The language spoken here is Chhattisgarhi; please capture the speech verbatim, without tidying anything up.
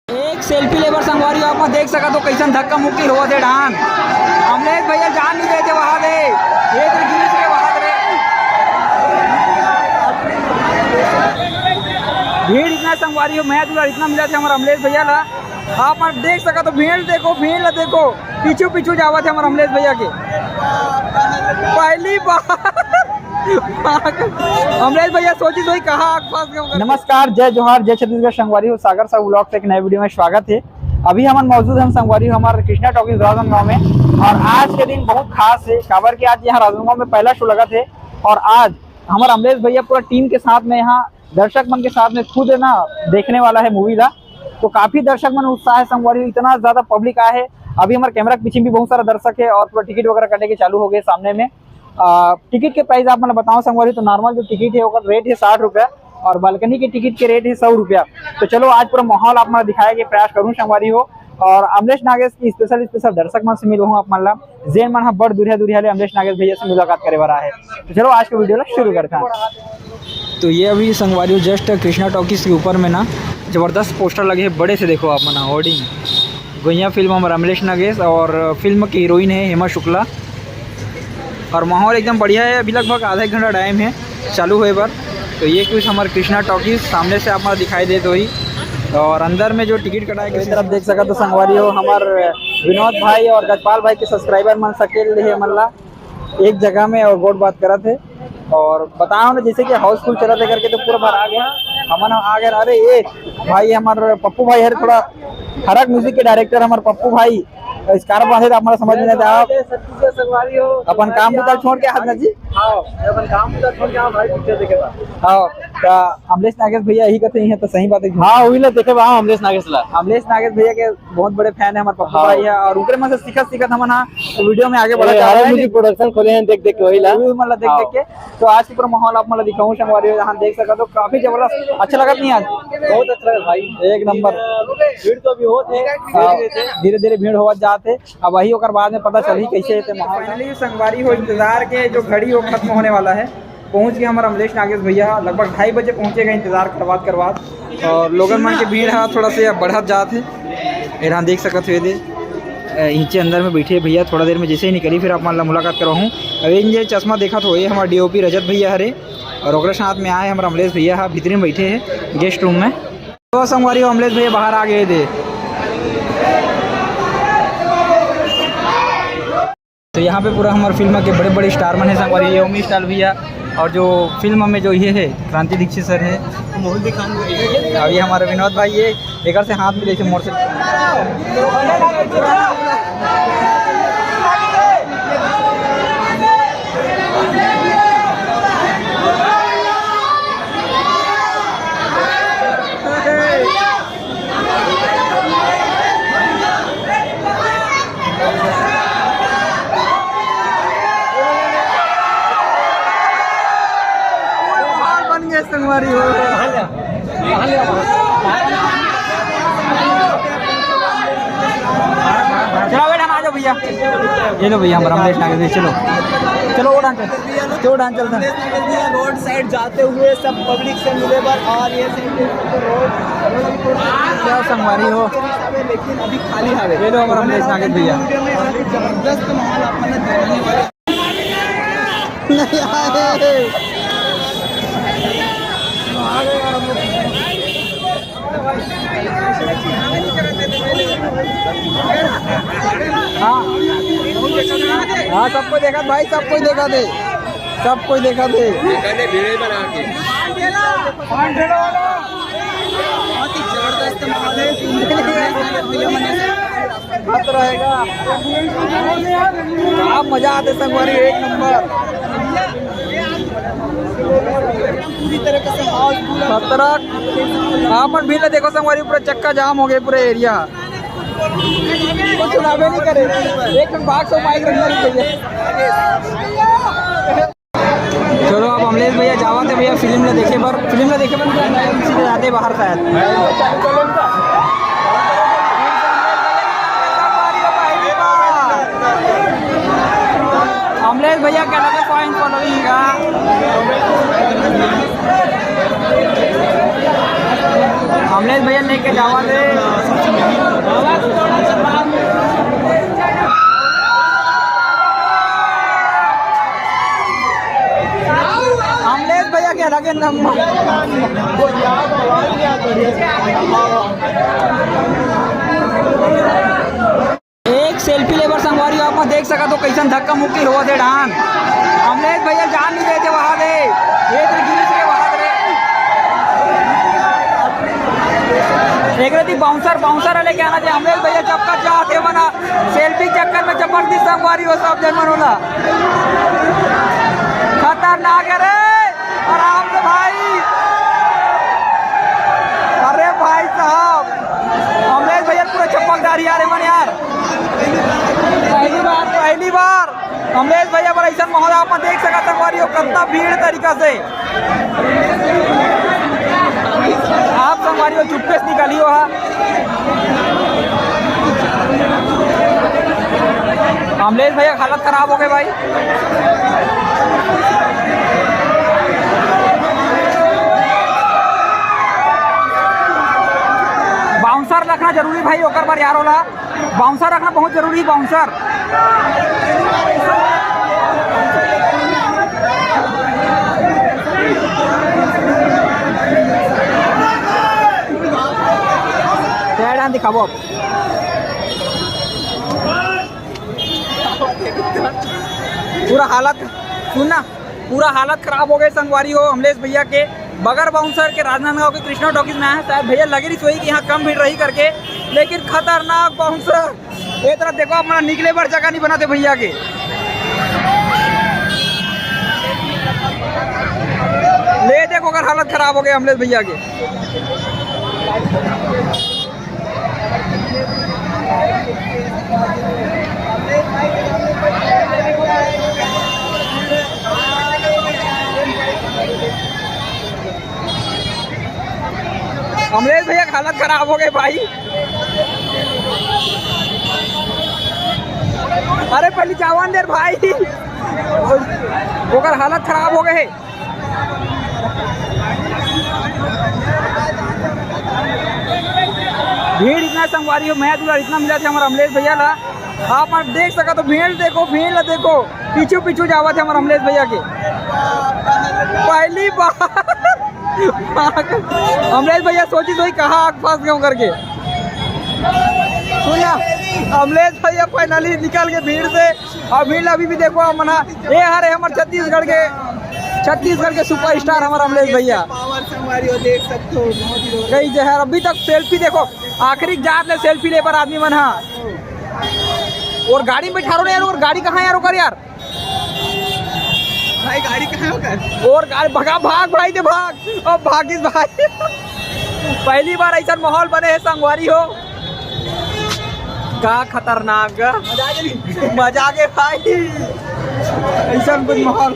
एक सेल्फी लेबर संगवारी हो, आप मन देख सकत हो कइसन धक्का मुक्की होवत हे डाहन। अमलेश भैया जान नहीं देते वहां दे, ये तो गिरीश के वहां दे। भीड़ इतना संगवारी हो, मैं दुलार इतना मिला थे हमारे अमलेश भैया ला। आप मन देख सकत हो भीड़ देखो, भीड़ ला देखो, पीछू पीछू जावत हे हमारे अमलेश भैया के। पहली बार अमलेश भैया सोची सोई कहा आग फास गए। नमस्कार, जय जोहार, जय छत्तीसगढ़ संगवारी हो, सागर साहू व्लॉग से एक नए वीडियो में स्वागत है। अभी हमन मौजूद हैं संगवारी हो हमारे कृष्णा टॉकीज राजनांदगांव में, और आज के दिन बहुत खास है, काबर कि आज यहाँ राजनांदगांव में पहला शो लगत है, और आज हमारे अमलेश भैया पूरा टीम के साथ में यहाँ दर्शक मन के साथ में खुद ना देखने वाला है मूवी ला। तो काफी दर्शक मन उत्साह है संगवारी हो, इतना ज्यादा पब्लिक आए है। अभी हमारे कैमरा के पीछे भी बहुत सारा दर्शक है और पूरा टिकट वगैरह कटे के चालू हो गए सामने में। आ, टिकट के प्राइस आप मतलब बताओ संगवारी, तो नॉर्मल जो टिकट है ओकर रेट है साठ रुपया और बालकनी के टिकट के रेट है सौ रुपया। तो चलो आज पूरा माहौल आप मतलब दिखाए के प्रयास करूँ संगवारी हो, और अमलेश नागेश की स्पेशल स्पेशल दर्शक मन से मिलवाऊँ आप मन ला, जेन मन ह बड़ दुरिया दुरिया ले अमलेश नागेश भैया से मुलाकात करे बर आए। तो चलो आज के वीडियो ला शुरू करते हैं। तो ये अभी संगवारी हो जस्ट कृष्णा टॉकीज के ऊपर में ना जबरदस्त पोस्टर लगे है बड़े से, देखो आप मन होर्डिंग। गुइया फिल्म हमर अमलेश नागेश और फिल्म के हीरोइन है हेमा शुक्ला। और माहौल एकदम बढ़िया है, अभी लगभग आधा एक घंटा टाइम है चालू होए बर। तो ये कुछ हमारे कृष्णा टॉकीज सामने से आप मन दिखाई देत होही, और अंदर में जो टिकट कटाए के तरफ देख सकत हो संगवारी हो, हमार विनोद भाई और गजपाल भाई के सब्सक्राइबर मन सकेल रहे मन ला एक जगह में और गोठ बात करत है। और बताओ ना, जैसे कि हाउसफुल चलत है करके तो पूरा भर आ गया, हमन आ गए। अरे ये भाई हमार पप्पू भाई हरे, थोड़ा हरक म्यूजिक के डायरेक्टर हमार पप्पू भाई, स्कार्फ बांधे तो हमारा समझ में नहीं आता। छत्तीसगढ़ संगवारी हो, अपन काम बुता छोड़ के हाथ ना जी। हाँ, अपन काम बुता छोड़ के हाँ भाई पिक्चर देखे बा। हाँ, तो अमलेश नागेश भैया यही कहते हैं तो सही बात है। हाँ, वही ला देखे बा, हाँ, अमलेश नागेश ला। अमलेश नागेश भैया के बहुत बड़े फैन है हमारे पप्पू हाँ। भाई है, और ओकरे मन से सीखत सीखत हमन हाँ वीडियो में आगे बढ़त ए, जात हरक है। म्यूजिक प्रोडक्शन खोले हैं, देख देख के वही ला। वही मन ला देख हाँ। देख के। तो आज के पूरा माहौल आप मन ला दिखाऊं संगवारी हो, यहाँ देख सकत हो काफी जबरदस्त, अच्छा लगत नहीं आज? बहुत अच्छा लगा भाई। एक नंबर। भीड़ तो अभी होत है, हाँ, धीरे धीरे धीरे धीरे भीड़ होवत जात है। अब वही ओकर बाद में पता चलही कैसे है ते माहौल। फाइनली संगवारी हो इंतजार के जो घड़ी वो खत्म होने वाला है, पहुंच गए हमारे अमलेश नागेश भैया, लगभग ढाई बजे पहुंचेगा इंतजार करवात करवात। और लोगन मन के भीड़ है थोड़ा से बढ़त जात है। यहाँ देख सकत हो ये दे, अ, नीचे अंदर में बैठे भैया, थोड़ा देर में जैसे ही निकली फिर आप मन ला मुलाकात करवाहूँ। अब ये जे चश्मा देखत हो ये हमारे डीओपी रजत भैया हरे, और ओकरे साथ में आए हमारे अमलेश भैया हा भीतरी में बैठे हैं गेस्ट रूम में। तो संगवारी हो अमलेश भैया बाहर आ गए थे। तो यहाँ पे पूरा हमारे फिल्म के बड़े बड़े स्टार मन है संगवारी, ये ओमी स्टार भैया, और जो फिल्म में जो ये है क्रांति दीक्षित सर है, मोहन दिखान, और ये हमारे विनोद भाई, ये एकर से हाथ मिले थे मोर से। बन गए संगवारी हो। चलो बेटा, आ जाओ भैया। ये लो भैया, हम रमलेश नागेश, चलो। चलो, वो डांस, चलो, डांस चलता है। रोड साइड जाते हुए सब पब्लिक से मिले बर, और ये सब रोड क्या संगवारी हो। लेकिन अभी खाली हवे। ये लो, हम रमलेश नागेश भैया। जबरदस्त माहौल अपन ला दिखाने वाले। नहीं आए। हाँ, हाँ, सबको देखा भाई, सबको देखा थे, सबको देखा थे। बहुत ही जबरदस्त माहौल है। मस्त रहेगा। क्या मजा आते संगवारी, एक नंबर। पूरी तरह से हाउसफुल है। खतरा। आप मन भीड़ ला देखो संगवारी, पूरा चक्का जाम हो गए पूरा एरिया। कुछ सुनाबे नहीं करे। एक ठन बाक्स और माइक रखना नहीं चाहिए। चलो, अब अमलेश भैया जावत है भैया फिल्म ला देखे बर, फिल्म ला देखे बर सीधे जाते बाहर शायद। अमलेश भैया क्या लगे फॉइन फॉलोइंग का? अमलेश भैया लेके जावत है अमलेश भैया के अलगे नंबर। एक सेल्फी लेबर संगवारी हो, आप मन देख सकत हो कइसन धक्का मुक्की होवत हे डाहन। अमलेश भैया जान नइ देते वहां दे, ये तो गिरीश के वहां दे। एक रति बाउंसर, बाउंसर लेके आना चाहिए। अमलेश भैया चपका चाहते मना, सेल्फी चक्कर में चपक दी संगवारी हो सब जन मन ओला। खतरनाक है रे। आराम से भाई। अरे भाई साहब, अमलेश भैया पूरा चपकदार यार, एमन यार। पहली बार, पहली बार अमलेश भैया बर अइसन माहौल आप मन देख सकत संगवारी हो, कतना भीड़ तरीका से। आप संगवारी हो चुप्पे से निकालियो हा। अमलेश भैया के हालत खराब हो गए भाई। बाउंसर रखना जरूरी भाई, ओकर बर यार ओला बाउंसर रखना बहुत जरूरी, बाउंसर। तेरा दिखाबो अब। पूरा हालत, सुन ना, पूरा हालत खराब हो गए संगवारी हो अमलेश भैया के। बगैर बाउंसर के राजनांदगांव के कृष्णा टॉकीज में आए हैं। शायद भैया लगे रही सोई कि यहाँ कम भीड़ रही करके, लेकिन खतरनाक बाउंसर। ये तरफ देखो, अपना निकले बर जगह नहीं बनाते भैया के। ले देखो, अगर हालत खराब हो गई अमलेश भैया के। अमलेश भैया के हालत खराब हो गए भाई। अरे पहले जावन दे भाई, ओकर हालत खराब हो गए हे। भीड़ इतना संगवारी हो, मैं दुलार इतना मिला था हमारा अमलेश भैया ला। आप मन देख सकत हो, भीड़ देखो, भीड़ ला देखो, पीछू पीछू जावत है हमारा अमलेश भैया के। पहली बार अमलेश भैया सोची तो ही कहाँ आग फंस गए करके। सुन ना, अमलेश भैया फाइनली निकल के भीड़ से। और भीड़ अभी भी देखो, हम मना, ये हरे हमर छत्तीसगढ़ के, छत्तीसगढ़ के सुपरस्टार हमर अमलेश भैया। पावर संगवारी हो, देख सकते हो, बहुत ही कई जहर अभी तक सेल्फी देखो, आखिरी जात ले सेल्फी ले बर आदमी मन हा। और गाड़ी में बैठा रहो ना यार, और गाड़ी कहाँ है यार, ओकर यार? भाई, गाड़ी कहाँ है ओकर? और गाड़ी भगा, भाग भाई, दे भाग। अब भागिस भाई। पहली बार ऐसा माहौल बने है संगवारी हो। का खतरनाक। मजा आ गई। मजा आ गए भाई। ऐसा कुछ माहौल।